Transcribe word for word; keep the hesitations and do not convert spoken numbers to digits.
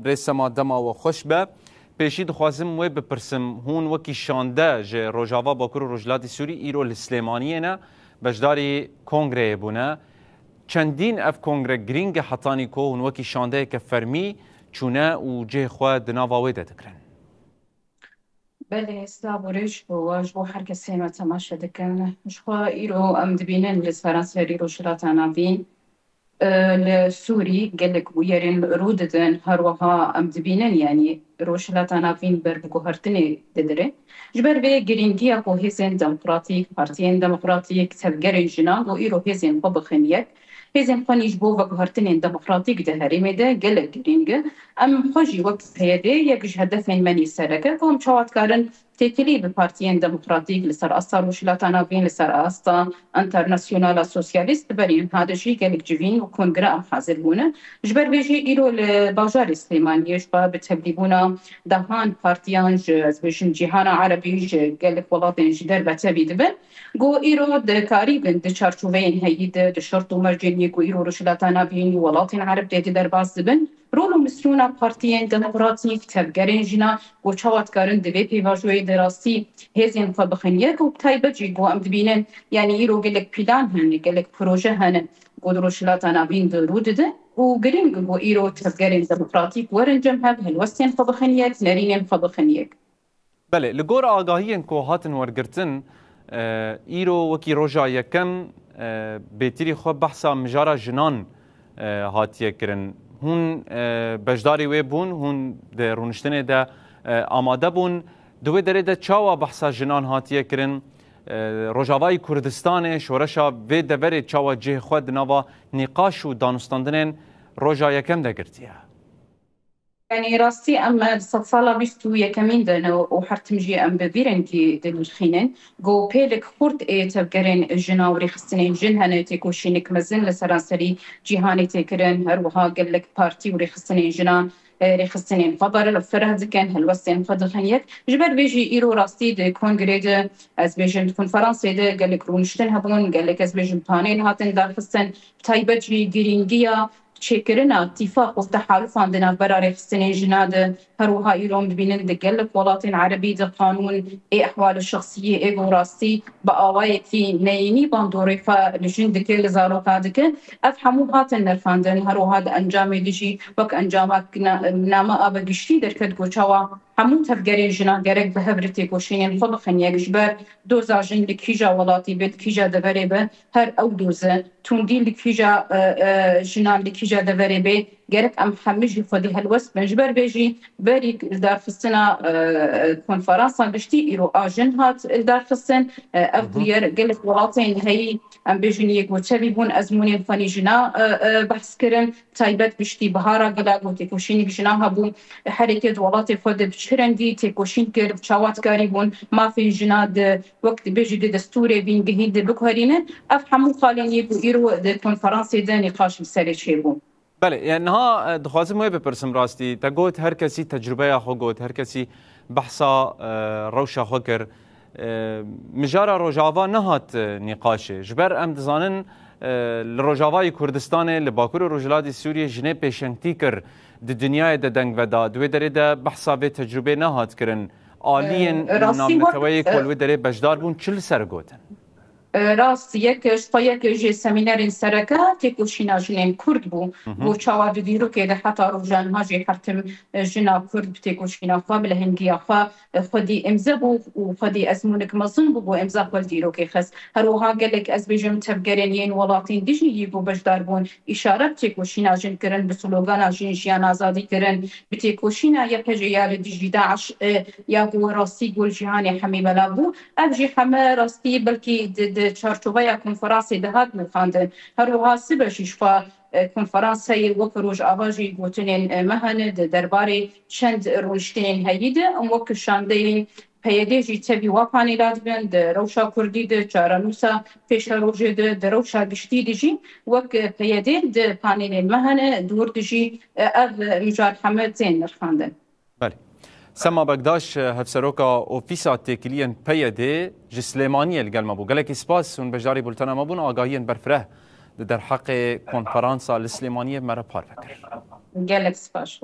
Rêsema dema we xweş be. Pêşî dixwazim wê bipirsim, hûn wekî şande ji Rojava, Bakur û Rojhilatî Sûrî îro li Silêmaniyê ne, beşdarî kongreyê bûne. Çendîn ev kongre girîng e hetanî ku hûn wekî şandeyeke fermî çûne û cihê xwe di nava wê de digirin? Belê, silav û rêş bo we, ji bo her kesê me temaşe dikin. Ji xwe îro em dibînin li seranserî Rojhilata Navîn, e, li Sûrî gelek bûyerên rû didin. Her wiha em dibînin, yanî Rojhilata Navîn ber bi guhertinê didirê. Ji ber vê girîngiya ku hêzên demokratîk, partiyên demokratîk, tevgerên jinan û îro hêzên xwe bixin yek, hêzên xwe nî ji bo veguhertinên demokratîk di herêmê de gelek girîng e. Em xwe jî wek P Y D yek ji hedefên me nî sereke ku em çawa dikarin têkilî bi partiyên demokratîk li ser asta Rojhilata Navîn, li ser asta Enternasyonala Sosyalîst, di berî niha de jî gelek civîn û kongre em hazir bûne. Ji ber vê jî îro li bajarê Silêmaniyê ji xwe bi tevlîbûna dehan partiyan ji, ez bêjim, cîhana erebî, ji gelek welatên ji derve tevî dibin. Ku îro dikarîbin di çarçoveyên heyî de, di şert û mercên yê ku îro Rojhilata Navîn û welatên ereb tê di derbas dibin, rol û misyona partiyên demokratîk, tevgerên jinan, ku çawa dikarin di vê pêvajoyê de rastî hêzên xwe bixin yek û bi taybet jî ku em dibînin, yanî îro gelek plan hene, gelek proje hene ku di Rojhilata Navîn de rû didin û girîng ku îro tevgerên demokratîk werin cem hev, helwestên xwe bixin yek, nerînên xwe bixin yek. Belê, li gor agahiyên ku hatin wergirtin, e, îro wekî roja yekem, e, bêtirî xwe behsa mijara jinan, e, hatiye kirin. Hûn, e, beşdarî wê bûn, hûn di rûniştinê de, e, amade bûn. Di wê derê de çawa behsa jinan hatiye kirin? E, Rojavayî Kurdistanê, şoreşa vê deverê çawa cihê xwe di nava nîqaş û danûstandinên roja yekem de girtiye? Yanî rastî em di sedsala bîst û yekemîn de ne û her tim jî em bi vî rengî dinirxînin. Ku pêlek xurt ê tevgerên jina û rêxistinên jin hene, têkoşînek mezin li seranserî cîhanê tê kirin. Her wiha gelek partî û rêxistinên jinan, e, rêxistinên xwe ber-, fereh dikin, helwestên xwe dixin yek. Ji ber vê jî îro rastî di kongrê de, ez bêjim, di konferansê de gelek rûniştin hebûn, gelek, ez bêjim, panel hatin darxistin. Bi taybet jî girîngiya çêkirina tîfaq û tehalufan di navbera rêxistinên jina de, her wiha îro em dibînin di gelek welatên erebî de qanûn ê ehwalê şexsiyê ê ku rastî bi awayekî neyînî bandorê xwe li jin dike, li zaroka dike. Ev hemû hatin nirxandin, her wiha di encamê de jî wek encamek na-, name a bi giştî derket ku çawa hemû tevgerên jinan gerek bi hev re têkoşînên xwe bixin yek, ji ber doza jin li kîja welatî be, li kîja deverê be, her ew doze tundî li kîja, e, e, jinan li kîja deverê bê, gerek em hemî jî xwedî helwest bin. Ji ber vê jî berî lidarxistina, e, e, konferansa giştî îro a jin hat lidarxistin. E, ev Hı hı. bûyer gelek welatên heyî, em bêjin, yê ku çevî bûn, ezmûnên xwe nî jina, e, e, behs kirin. Taybet giştî bihara gela ku têkoşînek jina hebû, herêkê di welatê xwe de bi çi rengî têkoşîn kir, bi çawa dikarîbûn mafên jina di, wek dibêjî, di destûrê bingehîn de biguherînin. Ev hemû xalên yê ku îro di konferansê de nîqaş li serê çêbû. Belê, yani niha, e, dixwazim wê bipirsim rastî. Te got her kesî tecrûbeya xwe got, her kesî behsa, e, rewşa xwe kir. E, mijara Rojava nehat, e, nîqaşê. Ji ber em dizanin, e, li Rojavayê Kurdistanê, li Bakur û Rojhilatê Sûriyê jinê pêşengtî kir, di dinyayê de deng veda. Di wê derê de behsa vê tecrûbê nehat kirin. Aliyên E, rastî wek, namneteweyê ku e, li wê derê beşdar bûn, çi li ser gotin? E, rast, yek ji xwe yek ji semînerên sereke têkoşîna jinên Kurd bû. Hı hı. Bo çawa di dîrokê de heta roja niha jî her tim, e, jina Kurd bi têkoşîna xwe, bi lehengiya xwe, e, xwedî îmze bû û xwedî ezmûnek mezin bû, bo îmza xwe li dîrokê xist. Her wiha gelek, ez bêjim, tevgerên yên welatên dijî yî ku beşdar bûn, îşaret têkoşîna jin kirin, bi slogana Jin, Jiyan, Azadî kirin, bi têkoşîna Y P G ya li dijî DAIŞ, e, ya ku rastî ku li cîhanê hemî belav bû. Ev jî heme rastî belkî di, di çarçoveya konferansê de hat nirxandin. Her wiha sibe jî ji xwe, e, konferans heye, wek Rojava jî gotinên, e, me hene di derbarê çend rûniştinên heyî de. Em wek şandeyên P Y D jî tevî wa panêla dibin, di rewşa kurdî de, çarenûsa pêşerojê de, di rewşa giştî de jî wek P Y D di panelên me hene, di wir de jî, e, ev mijar heme tên nirxandin. Belê. Sema Bekdaş, hevseroka Ofîsa Têkiliyên P Y D ji Silêmaniyê li gel me bû. Gelekî spas, hûn beşdarî bultena me bûn, agahiyên berfireh di derheqê konferansa li Silêmaniyê me re parve kir. Gelek spas.